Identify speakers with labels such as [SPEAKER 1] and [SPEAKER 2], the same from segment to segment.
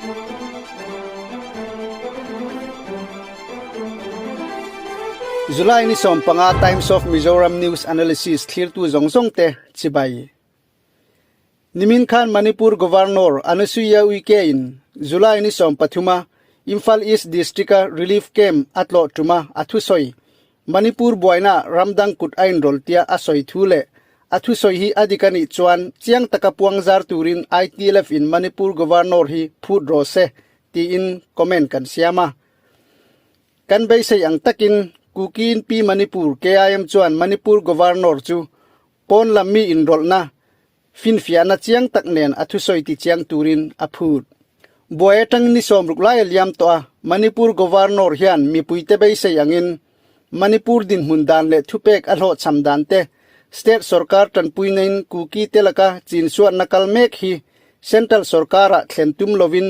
[SPEAKER 1] July ni 15 Times of Mizoram News Analysis thlirtu zawng zawng te chibai. Nimin khan Manipur Governor Anusuiya Uike in July ni 13 a Imphal East District-a Relief Camp a tlawh tuma a thusawi Manipur buaina ramdang kut a inrawlh tia a sawi thu leh a thusawi hi a dik a nih chuan chiang taka puang zar turin ITLF in Manipur Governor hi phut rawh se tiin comment kan siam a. Kan beisei ang takin Kuki in Pi Manipur KIM chuan Manipur Governor chu pawn lam mi inrawlhna finfiahna chiang tak nen a thusawi ti chiang turin a phut. Buai atang ni 60 lai a liam tawh a, Manipur Governor hian mipuite beisei angin Manipur dinhmun dan leh thupek a hlawhchham dan te, state sorkar tanpuinain Kuki te laka chinsuatna kal mek hi central sorkarah thlen tum lovin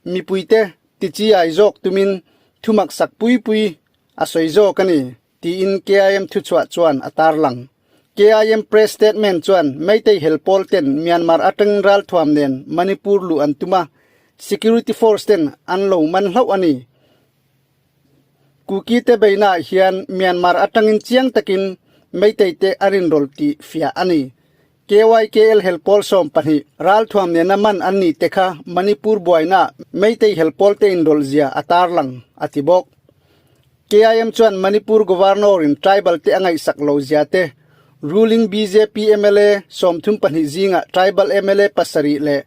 [SPEAKER 1] mipuite tichiai zawk tumin thumak sak pui pui a sawi zawk a ni. tiin KIM thuchhuah chuan a tarlang. KIM press statement chuan Meitei hel pawl ten Myanmar atangin ralthuam nen Manipur luh an tum a, security force ten an lo man hlauh a ni. Kuki te beihnaah hian Myanmar atangin chiang takin Meitei te an inrawlh tih fiah a ni. KYKL hel pawl 12 ralthuam nena man an nih te kha Manipur buainaah Meitei hel pawl te inrawlh zia a tarlang, a ti bawk. KIM chuan Manipur Governor in tribal te a ngaihsak lo zia te, ruling bjp mla 32 zingah tribal mla 7 leh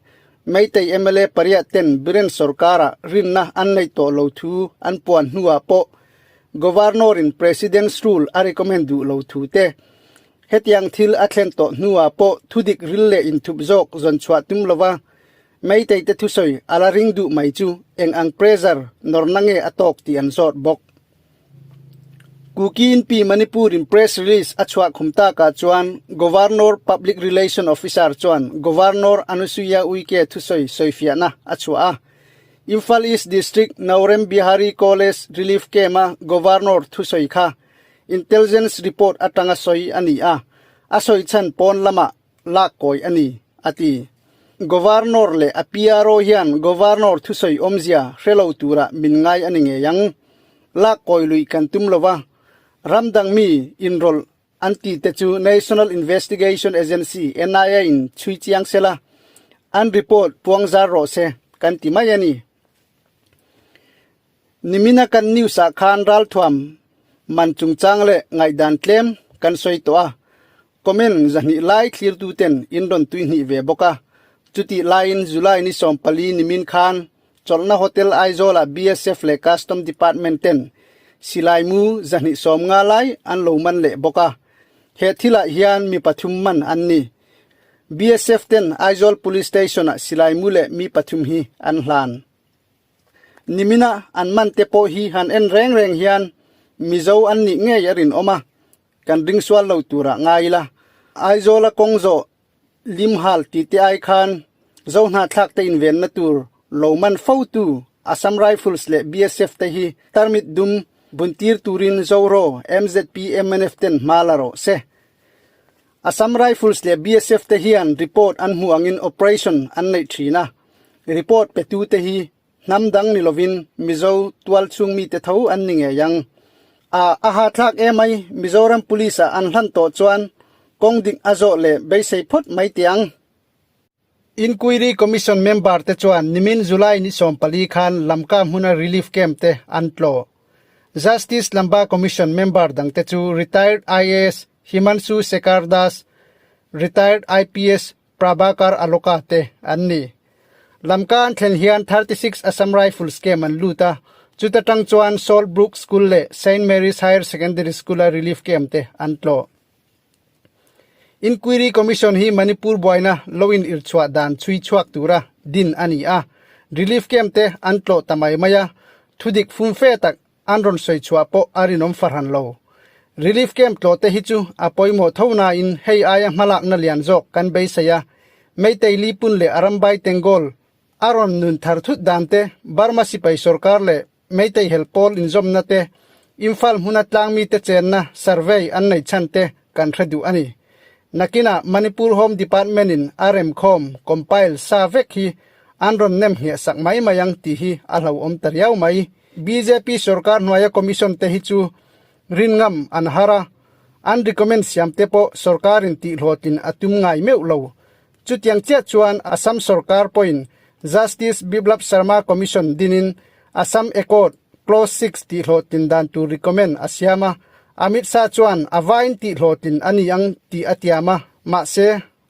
[SPEAKER 1] Meitei mla 8 ten Biren sorkara rinna an neih tawh lo thu an puan hnuah pawh Governor in President's Rule a recommend duh lo thu te, hetiang thil a thlen tawh hnuah pawh thudik ril leh inthup zawk zawn chhuah tum lova Meitei te thusawi a la ring duh mai chu eng ang pressure nawrna nge a tawk tih an zawt bawk. Kuki Inpi Manipur in press release a chhuah khum takah chuan Governor Public Relation Officer chuan Governor Anusuiya Uike thusawi sawifiahna a chhuah a. Imphal East District Naorem Bihari College Relief Camp-a Governor thusawi kha Intelligence report atanga sawi a ni a, a sawi chhan pawn lamah lak kawi a ni, a ti. Governor leh a PRO hian Governor thusawi awmzia hre lo tura min ngai a ni ngei ang. Lak kawi lui kan tum lo va, ram dang mi inrawlh an ti te chu National Investigation Agency, NIA, in chhui chiang sela, an report puang zar rawh se kan ti mai a ni. Nimina kan news ah khan ralthuam man chungchang leh ngaihdan tlem kan sawi tawh a, comment 200 lai thlirtu ten in rawn tui hnih ve bawk a. Chutih laiin July ni 14 nimin khan chawlhna hotel Aizawl ah BSF leh Custom Department ten silai mu 250 lai an lo man leh bawk a. He thilah hian mi pathum man an ni. BSF ten Aizawl Police Station ah silai mu leh mi pathum hi an hlan. Nimina an man te pawh hi han en reng reng hian Mizo an nih ngei a rinawm a, kan ring sual lo turah ngai ila. Aizawla kawng zawh lim hal tih te ai khan Zohnahthlak te invenna tur lo man fo tu Assam Rifles leh BSF te hi tarmit dum buntir turin Zoro, MZP, mnf ten hma la rawh se. Assam Rifles leh BSF te hian report an hmuh angin operation an neih thin a, report petu te hi hnam dang ni lovin Mizo tual chhung mite tho an ni ngei ang. A a hathlak emai Mizoram Police ah an hlan tawh chuan kawng dik a zawh leh beisei phawt mai teh ang. Inquiry Commission member te chuan nimin July ni 14 khan Lamka hmuna relief camp te an tlawh. Justice Lamba Commission member dangte chu retired IAS Himanshu Shekhar Das, retired IPS Prabhakar Aloka te an ni. Lamka an thlen hian 36 Assam Rifles camp an lut a, chuta tang chuan Salt Brook School leh Saint Mary's Higher Secondary School-a relief camp te an tlawh. Inquiry Commission hi Manipur buaina lo in irchhuah dan chhui chhuak tura din a ni a, relief camp te an tlawh ta mai mai a, thudik fumfe tak an rawn sawi chhuah pawh a rinawm farhan lo. Relief camp tlawh te hi chu a pawimawh tho nain hei aia hmalakna lian zawk kan beisei a, Meitei Lipun leh Arambai Tengol a rawn nun thar thut dan te, Burma sipai sorkar leh Meitei hel pawl inzawmna te, Imphal hmuna tlangmite chenna survey an nei chhan te kan hre duh a ni. Nakinah Manipur Home Department in a remkhawm, compile, sa vek hi An rawn nem hniah sak mai mai ang tih hi a hlauhawm ta riau mai. Bjp sorkar hnuaia commission te hi chu rin ngam an har a, an recommend siam te pawh sorkarin tihhlawhtlin a tum ngai meuh lo. Chutiang chiah chuan Assam sorkar pawhin Justice Biplab Sharma Commission dinin Assam Accord Clause 6 tihhlawhtlin dan tur recommend a siam a, Amit Shah chuan a vain tihhlawhtlin a ni ang tih a tiam a, mahse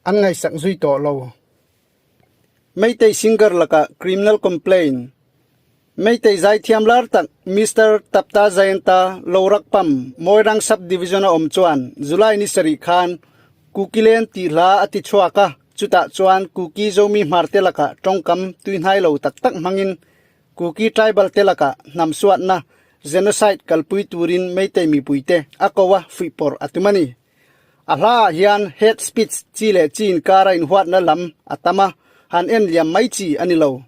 [SPEAKER 1] an ngaihsak zui tawh lo. Meitei singer lakah criminal complaint. Meitei zaithiam lar tak Mister Tapta Jayanta Lorakpam Moirang Sub-Division a awm chuan July ni sarih khan Kukilen tih hla a ti chhuak a, chutah chuan Kuki Zomi hmarte lakah tawngkam tuihnai lo tak tak hmangin Kuki tribal te lakah hnam suatna, genocide, kalpui turin Meitei mipuite a ko a, fuihpawrh a tum a ni. A hlaah hian hate speech chi leh chi inkara inhuatna lam a tam a, han en liam mai chi a ni lo.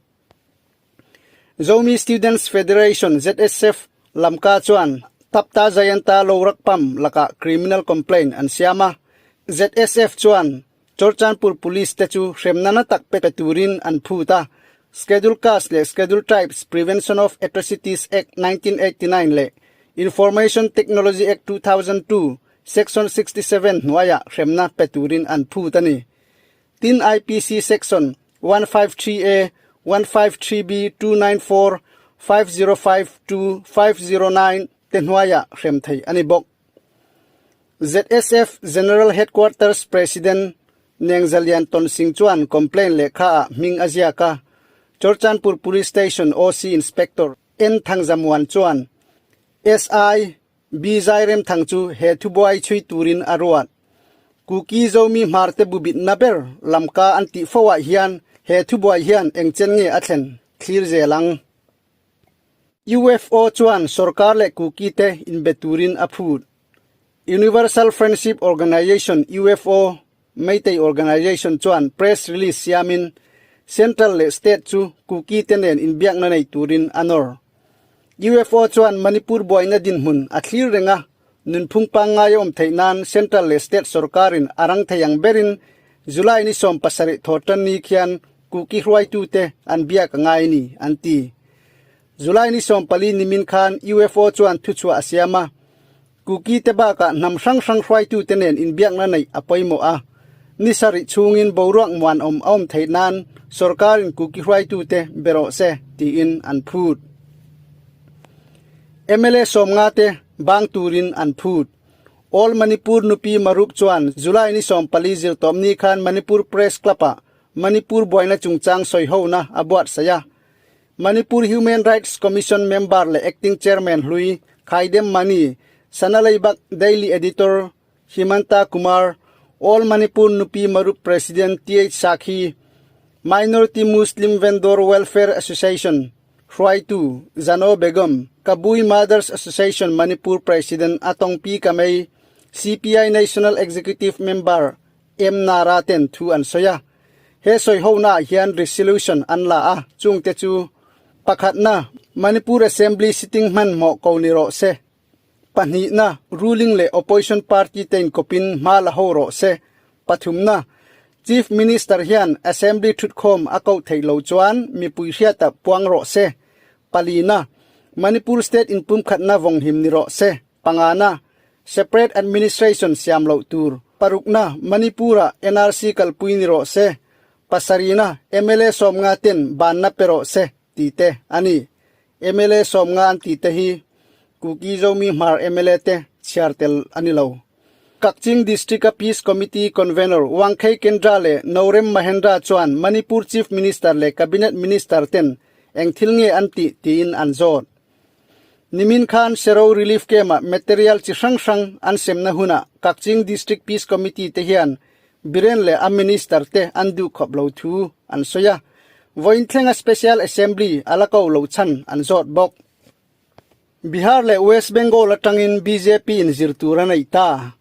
[SPEAKER 1] Zomi Students Federation, ZSF, lamka chuan Tapta Jayanta Lorakpam lakah criminal complaint an siam a. ZSF chuan Churchandpur Police te chu hremna na tak pe turin an phut a. Scheduled Caste leh Scheduled Tribes Prevention of Atrocities Act 1989 leh Information Technology Act 2002 Section 67 hnuaiah hremna pe turin an phut a ni. Tin IPC Section 153A, 153B, 294, 505 to 509 te hnuaiah hrem thei a ni bawk. ZSF General Headquarters President Nengzalian Tonsing chuan complaint lehkha ah hming a ziak a, Churchandpur Police Station OC Inspector N Thangzamuan chuan SI B Zairemthang chu he thubuai chhui turin a ruat. Kuki Zomi hmarte bubitna ber lamka an tih fo ah hian he thubuai hian engchen nge a thlen thlir zel ang. UFO chuan sorkar leh Kuki te inbe turin a phut. Universal Friendship Organization, UFO, Meitei Organization chuan press release siamin Central leh State chu Kuki te nen inbiakna nei turin a nawr. UFO chuan Manipur buaina dinhmun a thlir reng a, nunphung pangngai a awm theih nan Central leh State sorkarin a rang thei ang berin July ni 17 thawhtan ni khian Kuki hruaitute an biak a ngai a ni, an ti. July ni 14 nimin khan UFO chuan thuchhuah a siam a, Kuki te bakah hnam hrang hrang hruaitute nen inbiakna neih a pawimawh a. Ni sarih chhungin boruak muanawm a awm theih nan sorkarin Kuki hruaitute be rawh se tiin an phut. Mla sawmnga te bang turin an phut. All Manipur Nupi Marup chuan July ni 14 zirtawpni khan Manipur Press Club-ah Manipur buaina chungchang sawihona a buatsaih a. Manipur Human Rights Commission member leh acting chairman hlui Khaidem Mani, Sanaleibak Daily editor Himanta Kumar, All Manipur Nupi Marup President TH Sakhi, Minority Muslim Vendor Welfare Association hruaitu Jano Begum, Kabui Mothers Association Manipur President Atongpi Kamei, CPI National Executive member M Nara ten thu an sawi a. He sawi honaah hian resolution an la a, chungte chu, Pakhatna, Manipur Assembly sitting hmanhmawh ko ni rawh se. Pahnihna, ruling leh opposition party te inkawpin hma la ho rawh se. Pathumna, Chief Minister hian Assembly thutkhawm a koh theih loh chuan mipui hriata puang rawh se. Palina, Manipur State inpumkhatna vawnghim ni rawh se. Pangana, Separate Administration siam loh tur. Parukna, Manipur-ah NRC kalpui ni rawh se. Pasarihna, mla sawmnga ten banna pe rawh se tih te a ni. Mla sawmnga an tih te hi Kuki Zomi Hmar mla te chhiar tel a ni lo. Kakching District-a Peace Committee Convener Wangkhei Kendra leh Norem Mahendra chuan Manipur Chief Minister leh Cabinet Minister ten eng thil nge an tih tiin an zawt. Nimin khan Sero Relief Camp-ah material chi hrang hrang an semna hunah Kakching District Peace Committee te hian Biren leh a Minister te an duh khawp lo thu an sawi a, vawiin thlenga Special Assembly a la ko lo chhan an zawt bawk. Bihar leh West Bengal atangin bjp in zir tur a neih ta.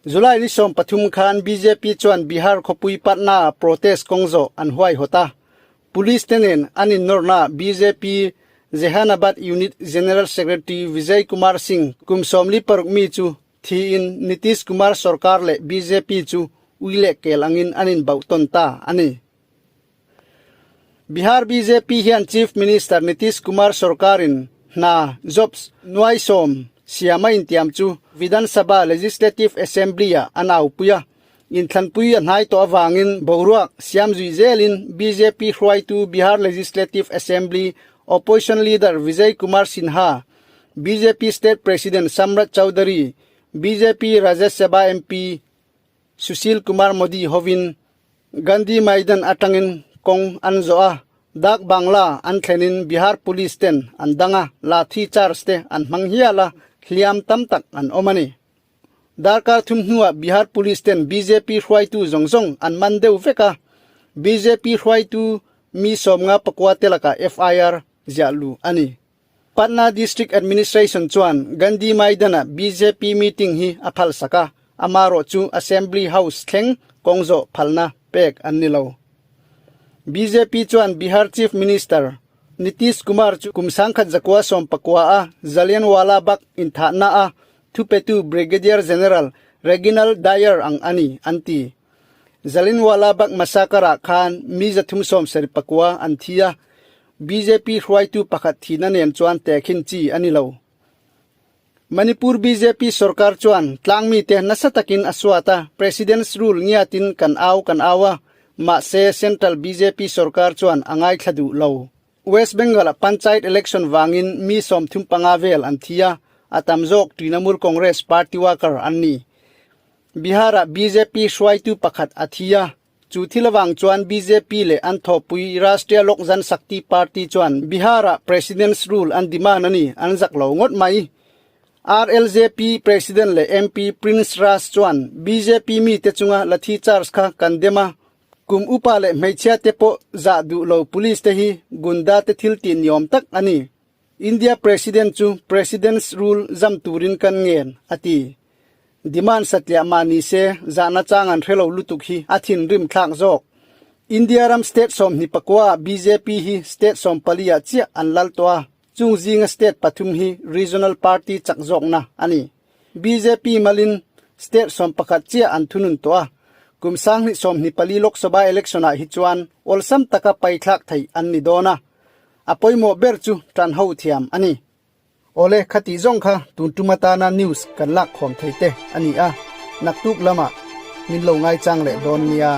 [SPEAKER 1] July ni 13 khan bjp chuan Bihar khawpui Patna-ah protest kawng zawh an huaihawt a. Police te nen an innawrhnaah bjp Jehanabad Unit General Secretary Vijay Kumar Singh kum 46 mi chu thiin Nitish Kumar sorkar leh bjp chu ui leh kel angin an inbauh tawn ta a ni. Bihar bjp hian Chief Minister Nitish Kumar sorkarin hna, jobs, nuai sawm siam a intiam chu Vidhan Sabha Legislative Assembly-ah an aupui a. Inthlanpui a hnai tawh avangin boruak siam zui zelin bjp hruaitu Bihar Legislative Assembly Opposition Leader Vijay Kumar Sinha, bjp State President Samrat Chaudhary, bjp Rajya Sabha MP Sushil Kumar Modi hovin Gandhi Maidan atangin kawng an zawh a, Dak Bangla an thlenin Bihar Police ten an dang a, lathi charge te an hmang hial a, hliam tam tak an awm a ni. Darkar thum hnuah Bihar Police ten bjp hruaitu zawng zawng an man deuh vek a, bjp hruaitu mi 54 te lakah FIR ziah luh a ni. Patna District Administration chuan Gandhi Maidan-a bjp meeting hi a phalsak a, amarawh chu Assembly House thleng kawng zawh phalna pek an ni lo. Bjp chuan Bihar Chief Minister Nitish Kumar chu kum 1919 a Jallianwala Bagh inthahna a thupetu Brigadier General Reginald Dyer ang a ni, an ti. Jallianwala Bagh massacre-ah khan mi 379 an thi a, Bjp hruaitu pakhat thihna nen chuan tehkhin chi a ni lo. Manipur bjp sorkar chuan tlangmite nasa takin a suat a, President's Rule ngiatin kan au kan au a, mahse Central bjp sorkar chuan a ngaithla duh lo. West Bengal-a Panchayat election vangin mi 35 vel an thi a, a tam zawk Trinamool Congress party worker an ni. Bihar-ah bjp hruaitu pakhat a thi a, Chu thil avang chuan bjp leh an thawhpui Rashtriya Lok Jan Shakti Party chuan Bihar-ah President's Rule an demand a ni, an zak lo ngawt mai. RLJP President leh MP Prince Raj chuan bjp mite chunga lathi charge kha kan dem a, kum upa leh hmeichhia te pawh zah duh lo police te hi gunda te thil tih ni awm tak a ni. India President chu President's Rule zam turin kan ngen, a ti. Demand satliah mah ni se, zahna chang an hre lo lutuk hi a thinrim thlak zawk. India ram state 24 ah bjp hi state 14 ah chiah an lal tawh a, chung zinga state pathum hi regional party chak zawkna a ni. Bjp malin state 11 chiah an thunun tawh a, kum 2024 Lok Sabha election ah hi chuan awlsam taka paithlak theih an ni dawn a, a pawimawh ber chu tan ho thiam a ni. Awle, khatih zawng kha tun tum atana news kan lak khawm thei te a ni a, naktuk lamah min lo ngaichang leh dawn nia.